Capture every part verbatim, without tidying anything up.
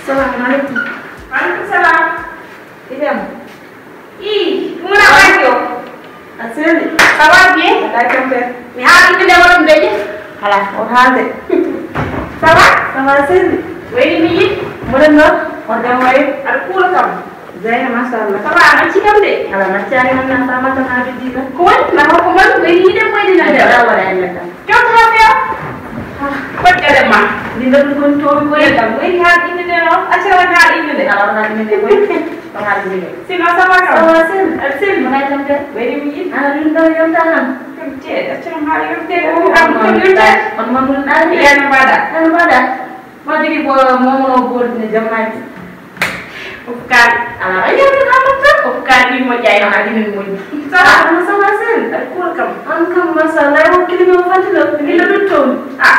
Salamu aleykum. Wa aleykum salam. Iɗem. Ii, ɗum wona waɗi o. A selli. Ça va bien? Mbaɗa e tampere. Mi haali inde waɗum de. Ala, o haalde. Ça va? Ça va, selli. Wayri mi yiɗi. Mboɗon ɗo? On jam wayi? Aɗa kuula kam? Zeyna, machallah. Ça va, a macci kam de? Ala, maccaani man na famata haa ɓe diina. Ko woni? Na hokko man, wayri yiɗen wayri na de. Ala, waɗa en neɗɗo. Jom haa feewa. Koƴƴere ma. Min ɗo ɗum woni toomi ko yeddam. Wayri haa inde de noon. Acca won haa inde de. Ala, won haa inde de koy. Ko haa inde de. Sinon, ça va kam? Ça va, sel. Aɗa selli? Wona e tampere. Wayri mi yiɗi. Ana ɗum ɗo yonta tan? Ɗum ceeɗa, acca ɗum haa yonte. Ɗum kam, ɗum yonte. On man ɗum ɗaani? Yaa no mbaɗa? Yaa no mbaɗa? Ma jogii ko momono boori ne jammaji. Ko fukaari. Ala, a yiyii ɗum hammata? Ko fukaari ɗin moƴƴaani. Ala, ɗin ne moƴƴi. Ça va? Ala, ça va, sel. Aɗa kuula kam? An kam, machallah, o kilimi o fanti ɗo. Min ɗo ɗum toon. Ah.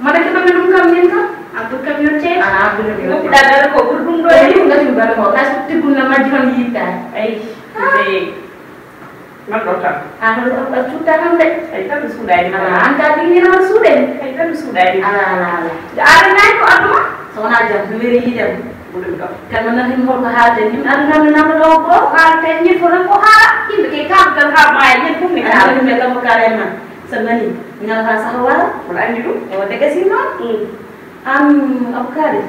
Mbaɗa keɓa mi ɗum kam min kam? An ɗum kam yonte? Ala, an ɗum kam yonte. Ɗum ɗaɗɗata ko ɓuri ɗum ɗo. Eyi, ɗum ɗaɗɗata ko. Kasi tiggunna majji hon yittaani. Ayi, eyi. Man ɗo tan. A, a, a cuuta tan de. Ay, tan mi suuɗaani. Ala, an ka ɗin ina suuɗe. Ay, tan mi suuɗaani. Ala, ala, ala. Aɗa nayi ko aduna? So wonaa jam, mi weli yiide mo. Ko ɗum ɗo. Kala nan hin holko haalde, min aduna mi nama ɗo ko. Haalde, ñin fof tan ko haala. Yimɓe ke kaalduɗon haa maaya, ñin fof ne kaala. Yimɓe kam ko kaala e ma. So nani, ngal haa saha wara. Wala anndi ɗum. E wonde gasi noon. Mm. An, Abou Kari.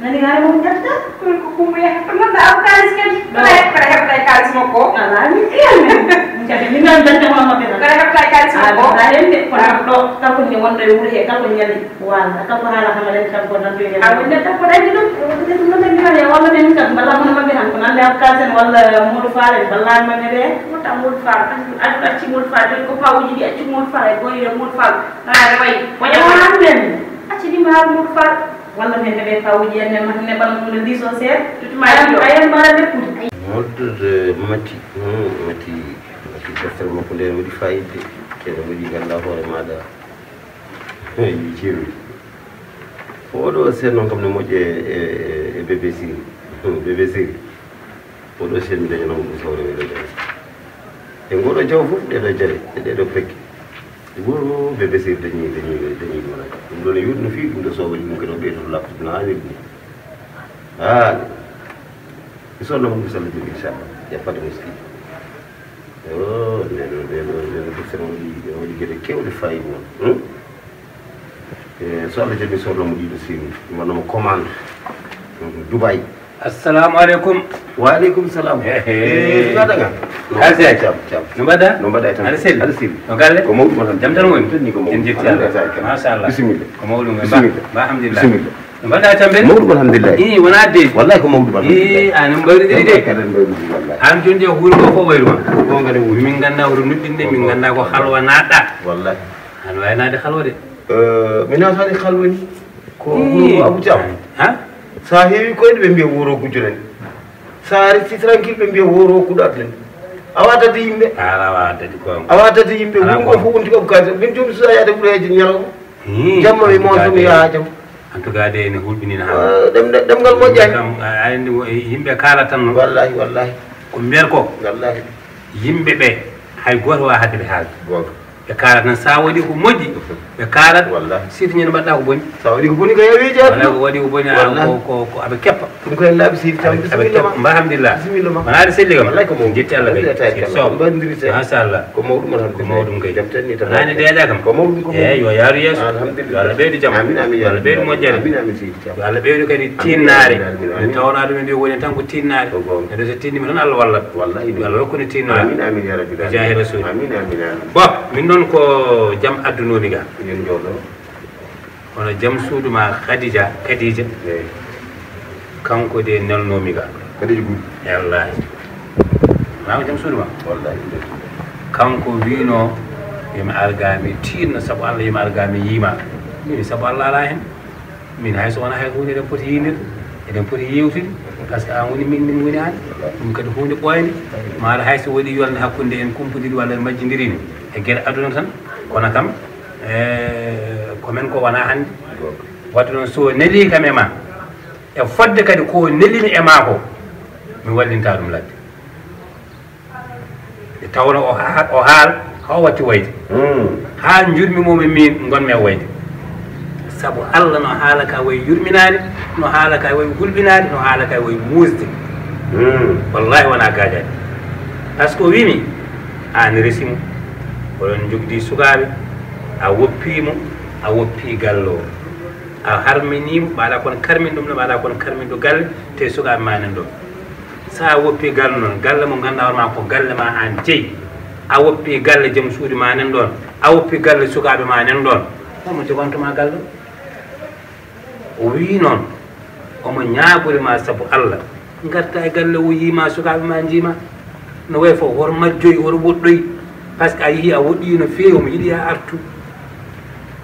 Nani, hari mo ƴetta? Ko, ko Kumba yahata. Ɗum noon, ɗa awa kaalis kadi. Ɗo. Kono he-, kono heɓata e kaalis makko o. Alaa, min ƴeew men. Min kadi, min nani dañde hono maɓɓe tan. Kono heɓata e kaalis makko o. Alaa, heen de, kono ɗo, kanko ne wonɗo e wuro he, kanko ñalli. Wala, kanko haala hama dañde tan ko nan to e. A wonde tan ko dañde ɗum. Ko ɗum noon tan mi woni, walla min kam, walla hono maɓɓe tan, ko nande am kaalis en, walla Modou Fall en, walla an maɓɓe ɓe. Wota Modou Fall, an, an acci Modou Fall, ɗum ko pawuji ɗi acci Modou Fall, e goyre Modou Fall. Haa, ne wayi, ko ñamata. Amen. Acci ɗi ma Modou Fall. Walla min heɓe fawuji en, ne, ne ɓana mum no diso seeɗa. Tutu ma. Ayan, ayan mbaɗa leppude. Moddude Mati, hmm, Mati, Mati deftere makko nde waɗi fayida. Ceerno waɗi ganda hoore maɗa. Hey, ceerno. Oɗo sen noon kam ne moƴƴe e, e, e bébé Siri. Hmm, bébé Siri. Oɗo sen mi dañanoo ɗum sawre wele ɗo. E ngoɗo jaw fof ɗeɗo jawe, e ɗeɗo pekke. Wuro bébé Siri dañi, dañi, dañi ɗum wona. Ɗum ɗon e yuɗ no feewi ɗum ɗo so waɗi ɗum kadi o ɓeydoto laptude no haaniri ni. Haa, mi sonna mo ɗum salla jooɗi inchallah. Yappata muskil. Yo, nde ɗo, nde ɗo, nde ɗo deftere waɗi, waɗi geɗe kewɗe fayida noon. Hmm? E, so Allah jaɓi, sorno mo ɗiɗo simi. Mi wanno mo commande. Hmm, Dubai. Assalamu aleykum. Wa aleykum salam. He, he. E, ɗum waɗa nga? Alsey. Jam, jam. No mbaɗa? No mbaɗa e tan? Aɗa selli? Aɗa selli. No galle? Ko mawɗum alhamdulillah. Jam tan woni? Tan ni ko mawɗum. En jetti Allah. Alhamdulillah. Machallah. Bisimilla. Ko mawɗum. Bisimilla. Ba alhamdulillah. Bisimilla. No mbaɗa tampere? Mawɗum alhamdulillah. Ii, wona de. Wallahi ko mawɗum alhamdulillah. Ii, an mbayrudiri de. Wallahi kaɗen mbayrudiri wallahi. An joni de huuro ko fof wayru ma. Ko ngane woni. Min ganda hoto nuɗɗinde, min ganda ko halwa naɗɗa. Wallahi. An wawi naade halwa de. Eh, mi natani halwa ni. Ko huuro Abou Thiam. Ha? Sa heewi koyɗe ɓe mbiya wuro gujjo nani. Sa resti tranquille ɓe mbiya wuro kuɗaɗo nani. A watata yimɓe. Ala watata ko. A watata yimɓe. Wuro ko fof wonti ko Abou Kari. Min joni so yaade wuro he ñalawma. Hmm, jamma mi en tout cas mo so mi de, yaha jam. En tout cas de, ene hulɓinina ha. Eh, ɗem-, ɗem-, ɗemngal moƴƴani. Kam, a, a andi wo-, yimɓe kaalata tan noon. Wallahi, wallahi. Ko mbiyata ko? Wallahi. Yimɓe ɓe, hay gooto wawa hadde ɓe haalde. Goonga. Ɓe kaalata tan, sa waɗi ko moƴƴi, ɓe kaalata. Wallahi. Sirti ñande mbaɗɗa ko boni. Sa waɗi ko boni ko yawi jeeɗa. Wala ko waɗi ko boni, a, wallahi, ko, ko, ko aɓe keppa. Ɗum ko en laaɓi seydi Thiam. Aɓe, aɓe keppa. Mba alhamdulillah. Bisimilla ma. Wona aɗa selli kam? Wallahi ko mawɗum. Jetti Allah kay. Alhamdulillah, tawi so. Mbaɗondiri seeɗa. Machallah. Ko mawɗum alhamdulillah. Ko mawɗum kay. Jam tan ni tan. Nani deeɗa kam? Ko mawɗum, ko mawɗum. Eyi, yo yaaru yeeso. Alhamdulillah. Yo Allah ɓeydu jam. Amin, amin, yo Allah ɓeydu moƴƴere. Amin, amin, seydi Thiam. Yo Allah ɓeydu kadi tinnaare. Amin, amin, amin. Nde tawnaa ɗum en mbiya woni tan ko tinnaare. Ko goonga. Neɗɗo so tinnima tan Allah wallat. Wallahi. Yo Allah rokku en tinnaare. Amin, amin, ya rabbi. Bi jaahi rasul. Amin, amin, amin. Bon, min noon ko jam addunomi ga. Yen jooɗo. Kono jom suudu ma Khadija, Khadija. Eyi. Kanko de nelnoomi ga. Khadija Gouy. Wallaahi. Wonaa ko jom suudu ma? Wallaahi. Kanko wiino, yo mi ar ga mi tiinno, sabu Allah, yo mi ar ga mi yii ma. Min, sabu Allah alaa hen. Min, hay so wonaa hay huunde eɗen poti yiinirde, eɗen poti yeewtude, par ce que aan woni min, min ngoni aan. Ɗum kadi huunde ɓooynde. Maaɗa hay so waɗi yolnde hakkunde en kumpondiri walla en majjondiri e geɗe aduna tan, kono kam, e, ko men ko wonaa hannde. Wadde noon, so o nelii kam e ma, e fodde kadi ko o nelii mi e ma ko, mi wallinta ɗum ladde. Nde tawnoo o haa-, o haal, haa o watti wayde. Hmm. Haa njurmi mo mi miin, ngonmi e wayde. Sabu Allah no haala ka wayi yurminaade, No haala kay wayi hulɓinaade, no haala kay wayi muusde. Wallahi wonaa gaajaade. Par ce que o wiimi, aan resimo, oɗon njogdi sukaaɓe, a woppiimo, a woppii galle o, a harminiimo, mbaɗa kon karmin ɗum ɗo, mbaɗa kon karmin ɗo galle, te sukaaɓe ma nan ɗo. So a woppii galle noon, galle mo ngannduɗaa hoore ma ko galle ma aan jeyi, a woppii galle joom suudu ma nan ɗoon, a woppii galle sukaaɓe ma nan ɗoon, homo jogontoma galle o? O wii noon, omo ñaagori ma sabu Allah, ngarta e galle o, yii ma sukaaɓe ma, njii ma no wayi fof, hoto majjoy, hoto woɗɗoy, par ce que a yii a woɗɗii no feewi, omo yiɗi a artu.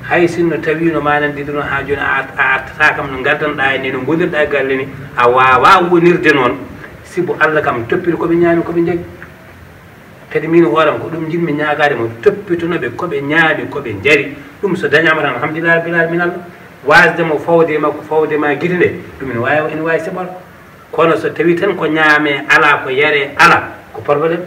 Hay sinno tawiino ma nan ɗiɗo noon haa jooni a art- a artataa kam no ngardanɗaa e ni, no mbondirɗaa e galle ni, a waawaa wonirde noon, sibu Allah kam toppiri ko ɓe ñaami, ko ɓe njari. Kadi miin hooram ko ɗum njiɗmi ñaagaade mo, toppitono ɓe ko ɓe ñaami, ko ɓe njari. Ɗum so dañaama tan, alhamdulillahi rabbil alamina Allah. Waasde mo fawde e makko, fawde ma gite nde, ɗum ene waawi, ene waawi seɓal. Kono so tawii tan ko ñaamee alaa, ko yaree alaa, ko problème.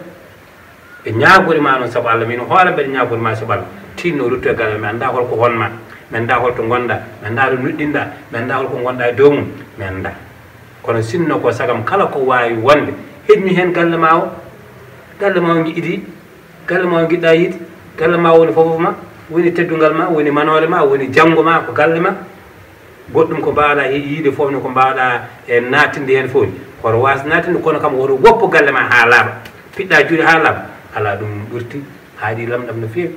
Ɓe ñaagori ma noon sabu Allah, miin hooram mbeɗa ñaagori ma sabu Allah. Tiinno rutto e galle, mi anndaa hol ko honma, mi anndaa hol to ngonɗaa, mi anndaa to nuɗɗinɗaa, mi anndaa hol ko ngonɗaa e dow mum, mi anndaa. Kono sinno ko sagam kala ko waawi wonde, heƴnu heen galle ma o. Galle ma o ngiɗi, galle ma o ngiɗɗaa yiide, galle ma woni fof ma, woni teddungal ma, woni manoore ma, woni janngo ma, ko galle ma. Goɗɗum ko mbaawɗaa yi- yiide fof ne, ko mbaawɗaa e naatinde heen fof ne, hoto waas naatinde, kono kam woto woppu galle ma haa laaɓa, piɗɗa juuɗe haa laaɓa. Alaa, ɗum ɓurti, haaɗi lamɗam no feewi.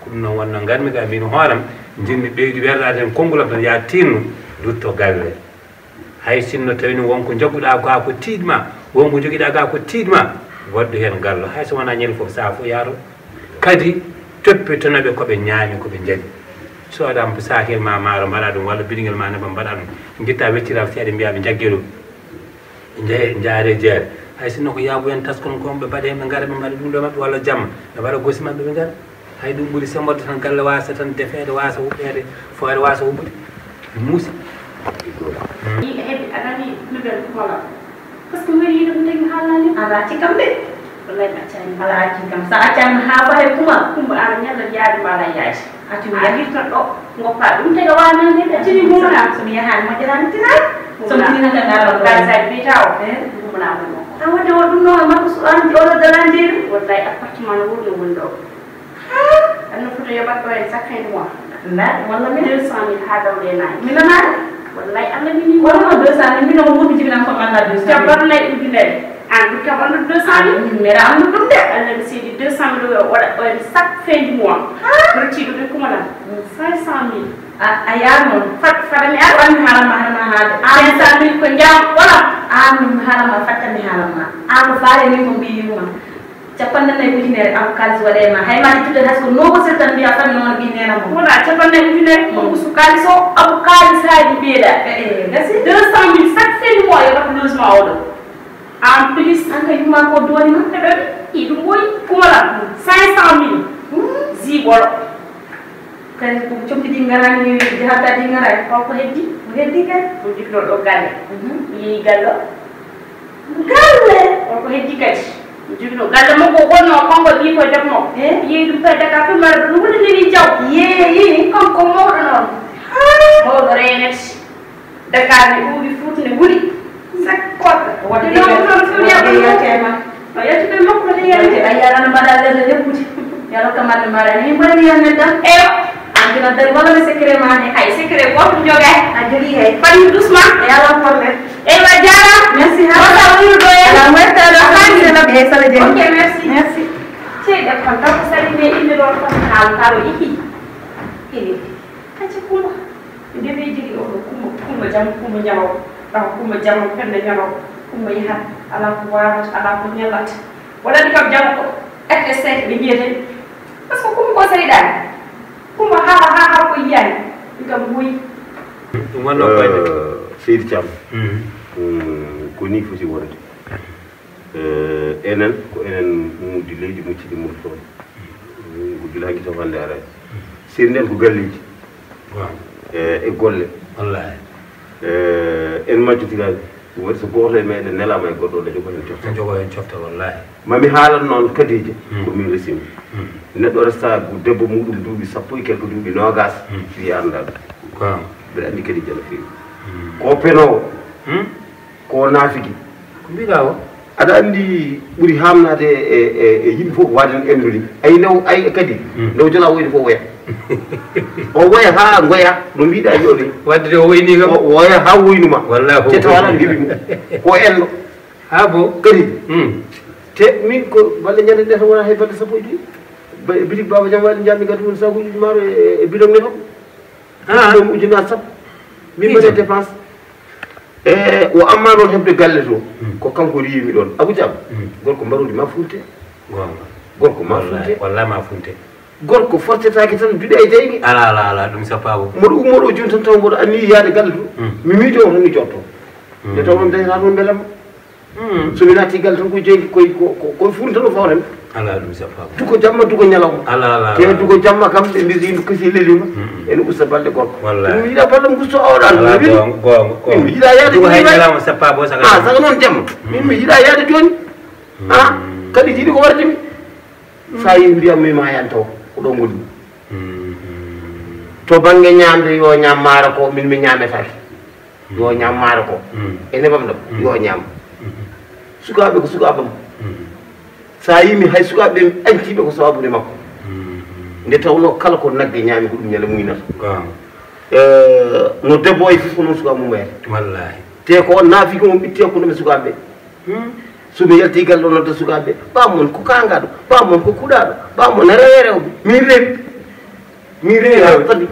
Ko ɗum noon wonnoo ngarmi ga, miin hooram, njiɗmi ɓeydu werlaade heen konngol am tan, yaa tiinno, rutto galle. Hay sinno tawii noon won ko njagguɗaa gaa ko tiiɗ ma, won ko njogiɗaa gaa ko tiiɗ ma, waɗdu heen gallo, hay so wonaa ñande fof, sahaa fof yaato. Kadi, toppitono ɓe ko ɓe ñaami, ko ɓe njari. Soodaa saakiyel ma maaro, mbaɗaa ɗum, walla biɗingel ma nebam, mbaɗaa ɗum, ngittaa wecciral seeɗa, mbiyaa ɓe njaggee ɗum. Njahee, njaaree jeere. Hay sinno ko yaabuyan taskon kon, ɓe mbaɗa heen, ɓe ngara, ɓe mbaɗa ɗum ɗo maɓɓe, walla jamma, ɓe mbaɗa gosi maɓɓe, ɓe ngara. Hay ɗum ɓuri semmorde tan, galle waasa tan defeede, waasa huɓɓeede, fooyre waasa huɓɓude. Muusi. Yimɓe heɓi, a nani nouvelle Kumala? Par ce que mi weli yiɗo mi tagi mi haalnaani. A laati kam de. Wallahi mi accaani. A laati kam. So a accaani haa fahe Kumala. Kumba, aan a ñalla yaade mbaɗa yaade. Ati mi yahirta ɗo, ngoppa ɗum tega waanande. A tini mumna. So mi yahaani moƴƴaani tinaani. So mi tini tan ngara ɗo. Kalisaji biyata o. Eh? Mumna mum o. A wonde o ɗum noon makko so aan oɗo dalanjeeri. Wallahi appartement no woni woni ɗo. Anno foto yoɓat ɗo en chaque fin de mois. Nda, walla min. Deux cent mille haa dawde e nayi. Mi nanaani. Wallay Allah mini. Walla ma deux cent mille, min on wuurdi jibinam ko manda deux cent mille. Capanɗe nayi ujunere. An ɗum kam andu deux cent mille. Min mera andu ɗum de. Allah mi seedi deux cent mille o waɗa ɗo en chaque fin de mois. Retiiɗo ɓe kumalan. Cinq cent mille. A, a yaar noon. Fat, fata mi ar. Fat mi haram ma, haram ma haade. Cinq cent mille ko jam wala. An mi haram ma, fatta mi haram ma. An ko faale min ko mbiyi ma. Capanɗe nayi ujunere am kaalis waɗe ma. Hay ma ittude hay so ko nogosel tan mbiya fan noon ɓi nena mo. Wona capanɗe nayi ujunere, mm, ko so kaalis o, abu kaalis haaji mbiyeɗa. Eh, eh, gasi. Deux cent mille chaque fin de mois yoɓat logement oɗo. En plus. An ka yumma ko dooni ma. Ɓe ɗon, i ɗum ɓooyi. Kumala, cinq cent mille. Hmm? Ziboro. Kadi ko comti ɗi ngaraani, jahata ɗi ngaraani. Holko heddi? Ko heddi kay? Ko jikkuɗo ɗo galle. Mhm. Mi yehi galle o. Galle? Holko heddi kadi? Mi jogino galle makko, o wonno kanko ɓii ko debbo makko. Eh? Mi yehi ɗum kay Dakar, ɗum mara ɗum wulindiri jaw. Yeeyi. Kanko mawɗo noon. Haa? Mawɗo reenete. Dakar ne ɗuuɗi, Fuuta ne wuli. Sakkoto. Wadde ɗum noon, ɗum ɗum yaltema. No yaltude makko ne yalti. A yiyat ana mbaɗa lerde ñakkude. Yalo kamal no mara ni mbaɗa ni yande dam. Eyo. An kina dari wala le secret ma ne. Hay secret ko ɗum joga. A jogi hay. Fadi doucement. Yalo porle. Eywa, jaaraama. Merci ha. Wata wuro ɗo en. Ala wetta ala. Fadi. Sala be sala je. Ok, merci. Merci. Cey de kon taw ko sali ne inde ɗo ko haal karo iki. Ele. Acca Kumba. Nde ɓe jogii oɗo Kumba, Kumba jam, Kumba ñalaw. Ɗaw Kumba jam, pelle ñalaw. Kumba yahat. Alaa ko waawata, alaa ko ñallata. Waɗani kam jam ko F S cinq ɓe mbiyete. Par ce que Kumba ko seyɗaani. Kumba haala haa haala ko yiyaani. Ɗum kam ɓooyi. Ɗum wonno koyde. Seydi Thiam. Mm, ko nii foti wonde. Eh, enen, ko enen ummude leydi, muccidi mum toon. Ko gila hanki to hannde ara. Sirndel ko galleeji. Waaw. Eh, e golle. Wallahi. Eh, en majjotiraani. Ɗum waɗi so gooto e meɗen nelaama e goɗɗo, o jogo heen coftal. O jogo heen coftal, wallahi. Ma mi haalan noon Khadija, hmm, ko min resimi. Hmm. Neɗɗo resta debbo muɗum duuɓi sappo e quelque, duuɓi noogas, hmm, wiya anndaa ɗum. Waaw. Mbeɗa anndi Khadija no feewi. Ko penoowo. Hmm? Ko naafiki. Ko mbiɗa o? Aɗa anndi ɓuri haamnaade e, e, e yimɓe fof ko waade no enndo ni. Ay, ndew, ay, kadi, hmm, ndew jola woyde fof woya. O woya haa ngoya, no mbiɗa yo ni. Wadde o woyni kam. O woya haa woynuma. Wallaahi. Te tawa alaa ndewi mo. Ko enndo. Ah, bon? Kadi. Hmm. Te min ko balɗe ñande ɗe tan wona hay balɗe sappo e joyi. Ba-, bitik Baaba Jam Waali njami gaddu won sakuuji maaro e, e bidon ne fof. Ah. Ɗum ujunnaji sappo. Min mbaɗe dépense. E o amma noon heɓde galle to, hmm, ko kanko riyimi ɗoon. Abou Thiam, hmm, gorko mbaruudi ma funte. Goonga. Gorko ma funte. Wallahi, wallahi ma funte. Gorko forcetaake tan duɗe e jeyge. Ala, ala, ala, ɗum sappa ko. Mboɗo ummoɗo jooni tan taw mboɗo anni yaade galle to. Hmm. Mi miijo on tan mi jotto. Hmm. Nde taw noon dañata toon mbelamma. Hmm. So mi naatti galle tan ko jeegi koye ko, ko, koye fuuta tan o fawren. Ala ɗum sappa ko. Duko jamma, duko ñalawma. Ala, ala, ala. Te duko jamma kam ɓe mbisi yimɓe kasi lelima. Hmm. Ene usta balɗe gorko. Wallahi. Ɗum yiɗa balɗe mum gusto awɗa. Ala ɗum. Goonga, goonga, goonga. Min mi yiɗa yaade duko hay ñalawma sappa ko saka. Ah, saka noon jamma. Hmm. Min mi yiɗa yaade jooni. Hmm. Ah, kadi jiiɗi ko warde mi. Sa yi mbiyam mi ma yan taw ko ɗo ngoni. Hmm. To bannge ñaamde yo ñaam maaro ko min mi ñaametake. Yo ñaam maaro ko. Mm. E nebam ɗam, mm, yo ñaam. Mm. Sukaaɓe ko sukaaɓe am. Mm. So a yimi hay sukaaɓe ɓe añtiiɓe ko sababude makko. Mm. Nde tawnoo kala ko nagge ñaami ko ɗum ñande muynata. Goonga. Eh, no debbo wayi fof ko noon sukaaɓe mum wayata. Wallaahi. Te ko on naafiki mo ɓitti hakkunde men sukaaɓe ɓe. Hmm. So mi yalti galle o nodda sukaaɓe ɓe, "Ɓaam mon ko kaangaaɗo, ɓaam mon ko kuɗaaɗo, ɓaam mon rewe rewɓe, min rewi, min rewi rewɓe." Fadi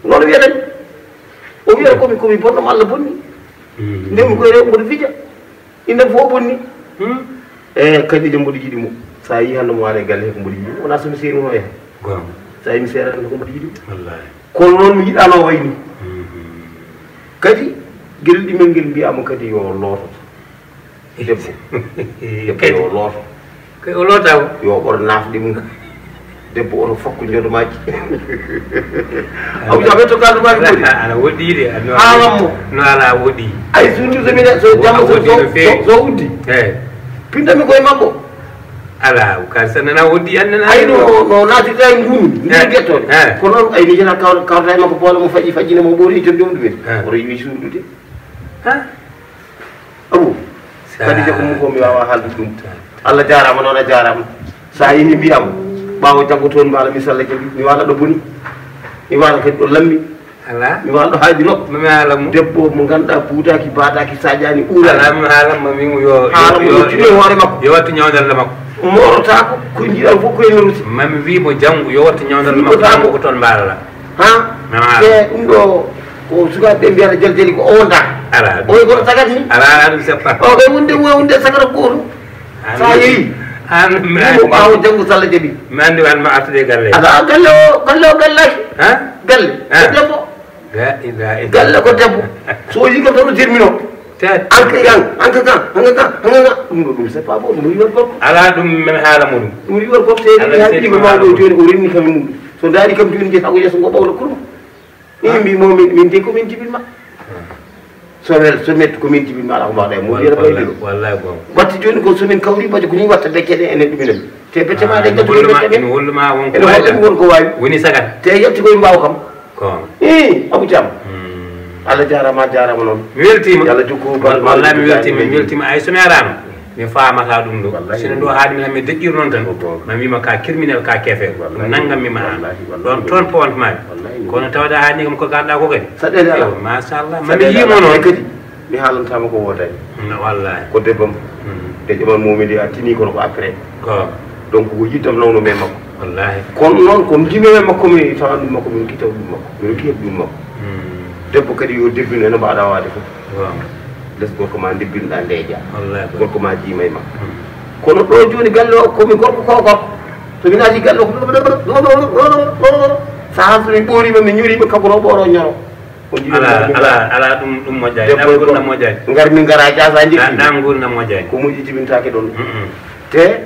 noon wiyata mi. O wiyata komi, komi bonɗo mo Allah bonni. Hmm. Ndemi koye rewɓe mboɗo fija. Inde fof bonni. Hmm. E kadi de mboɗo yiɗi mo. So a yii hannde mo waɗa e galle he ko mboɗo yiɗi mo. Wonaa so mi seeri mo e. Goonga. So a yii mi seerata ko mboɗo yiɗi mo. Wallaahi. Kono noon mi yiɗano wayni. Hmm. Kadi, gel ɗi men ngel mbiyama kadi yo looto. Debbo. Debbo kadi yo looto. Kay o loota o. Yo ɓor nafɗi mum. Debbo oto fakku njodo maji. Aw jabe to kaldu maji boni. Ana wodi de. Haram mo. No ala wodi. Ay sundu so mina so jamma so so uddi. Eh. Pindami koye makko. Ala ka sanana wodi annana. Ay no no natirta e ngunu. Ni getto. Ko non ay ni jana kawta e makko boole mo faji faji mo bori jom jom dum. Oto yi sundude. Ha? Abu, Khadija ko mum ko mi wawa haalde ɗum. Allah jarama noon a jarama. Sa yini mbiyam ɓawo janngo toon mbaala mi salla jaɓi mi wala ɗo boni. Mi wala kadi ɗo lammi. Ala. Mi wala ɗo haaji nokku. Mami haala mo. Debbo mo ganduɗa buutaki baataki saƴani ɓuurani. Ala mi haala mo min yo. Haala mo yo tini hoore makko. Yo wattu ñawdal makko. Moorotako ko jiɗan fof ko ene ruti. Mami wi mo janngo yo wattu ñawdal makko janngo ko toon mbaala. Ha? Te ɗum ɗo ko sukaaɓe ɓe mbiyata jali jali ko o wonta. Ala. O e goto sagat ni. Ala ala ɗum seppa. O ɓe wonde mo wonde sagat gooto. Sa yeeyi. An mo ɓaawo janngo salla jaɓi. Mi andi wan ma artude galle. Ala galle o galle o gallaki. Ha? Galle ko debbo. La ilaha illa. Galle ko debbo. So yi ko tan termino. Tet. Anke kan anke kan anke kan anke kan ɗum ɗo ɗum c'est pas bon ɗum yiwat gorko. Ala ɗum men haala muɗum. Ɗum yiwat gorko te ni ha ɗiɓe mawɗo joni o renni kam e muɗum. So daari kam joni jeeta ko yeeso ngo ɓawla kurma. Min mbi mo min min de ko min jibinma. So wel so met ko min jibinma ala ko mbaɗa e mo yere ɓayde ɗo. Wallahi gonga. Watti joni ko so min kawri bajo ko ni watta becce ɗe enen ɗuminen. Te becce ma ɗe jattu becce ɗe. Ene holluma won ko wawi. Ene hollumi won ko wawi. Woni sagat. Te yetti koye mbaw kam. Ko. Ii Abou Thiam. Hmm. Allah jarama jarama noon. Mi weltima. Yo Allah jokku. Wallahi mi weltima mi weltima ay so mi arano. Mi faamata ɗum ɗo. Wallahi. Sino ɗo haali mi tan mi deƴƴir noon tan. Ko goonga. Ma wima ka criminel ka kefe. Wallahi. Ɗum nanngam mi ma an. Wallahi, wallahi. Ɗon toon pawantma mi. Wallahi. Kono tawde haali kam ko garɗa ko kadi. Saɗede ala. Ewa, machallah. Ma mi yiimo noon kadi. Mi haalantama ko wodani. No, wallahi. Ko debbam. Mm. De ƴamal momidi a tini kono ko après. Ko. Donc ko yiddam nawno me makko. Wallahi. Kono noon ko ndinowe makko mi tawa ɗum makko min kitaw ɗum makko min kiyat ɗum makko. Mm. Debbo kadi yo debbin ene mbaɗa wade fof. Waaw. Les gorko ma ndebbinɗa ndeeƴa. Wallahi. Gorko ma jiima e ma. Mm. Kono ɗo joni galle o komi gorko ko gorko. So mi naati galle o saha so mi ɓoorima mi ñorima kaburo ɓooro ñoro. Ala ala ala ɗum ɗum moƴƴani. Ɗan gurnam moƴƴani. Ngar min ngara jasa jikki. Ɗan gurnam moƴƴani. Ko moƴƴi jibintake ɗon. Te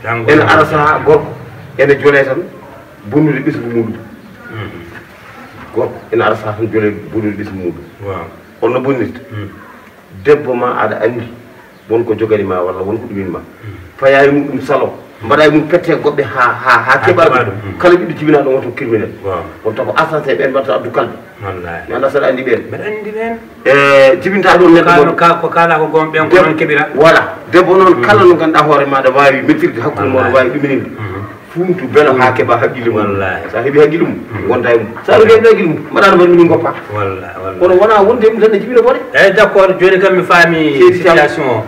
ene ara saha gorko ene jole tan bonnude ɓesngu muɗum. Gorko ene ara saha tan jole bonnude ɓesngu muɗum. Waaw. Holno bonnirta? Debbo ma aɗa andi won ko jogani ma walla won ko ɗumin ma. Faya e muɗum salo. Mbaɗa e mum pette goɗɗe ha ha ha keɓa ɗum. Kala ɓiɗɗo jibinaɗo woto criminel. Wonta ko assassin ɓen mbatta addu kalbe. Wallahi. Mi anda saɗa andi ɓen. Mbeɗa andi ɓen. E jibinta ɗon neɗɗo ka ka ko kala ko gom ɓen ko non keɓira. Voilà. Debbo noon kala no ganduɗa hoore maɗa wawi mettirde hakkude mo wawi ɗumininde. Funtu bela ha keɓa haqqille mum. Wallahi. Sa heɓi haqqille mum, gonda e mum. Sa rogani haqqille mum, mbaɗa no mbaɗmi min goppa. Wallahi, wallahi. Kono wona wonde mum tan ne jibina bone. Eyyi, d'accord, joni kam mi faami situation o.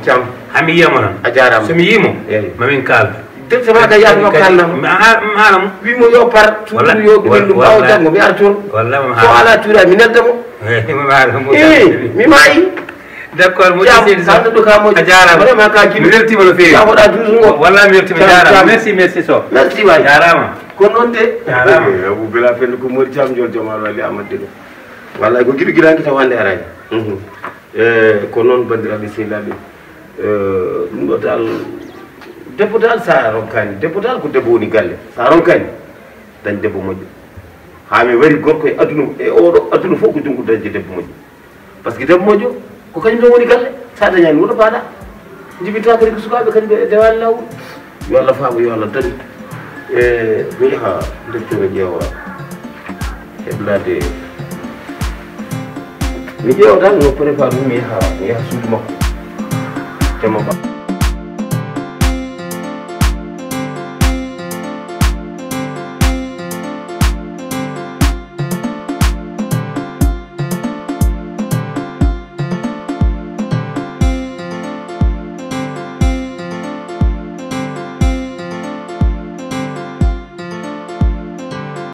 Hami yiyamo tan. A jarama. Somi yimo, mamin kalda. Directement ka yaatuma kalnamo. Haala mo. Wimo yo par tuuɗum yo ɗumen ɗum ɓawo janngo mi ara toon. So ala tuuɗa mi nelda mo. Eyi, mi maayi. D'accord, moƴƴi seydi sow. A jarama. Vraiment ka jimi. Mi weltima no feewi. Jafoɗa duusungo. Walla mi weltima jarama. Merci, merci sow. Merci waay. Jarama. Ko noon de. Jarama. Abou bela fende ko mori jam jol jamal wali amadde ɗo. Wallay ko giɗo giɗanki taw hande arani. E ko noon bandiraɓe sehilaɓe. Ɗum ɗo dal debbo dal sa ronkani debbo dal ko debbo woni galle sa ronkani. Dañ debbo moƴƴo. Ha mi wari gorko e aduna e oɗo aduna fof ko jom ko dañde debbo moƴƴo. Par ce que debbo moƴƴo ko kañum tan woni galle. Sa dañani woto paɗa. Jibinta kadi ko sukaɓe kadi ɓe dewani lawol. Yo allah faabu yo allah dañu. E mi yaha docteur o ƴeewa heblade. Mi ƴeewa tan no prépa ɗum mi yaha mi yaha suudu makko. Jamma ba.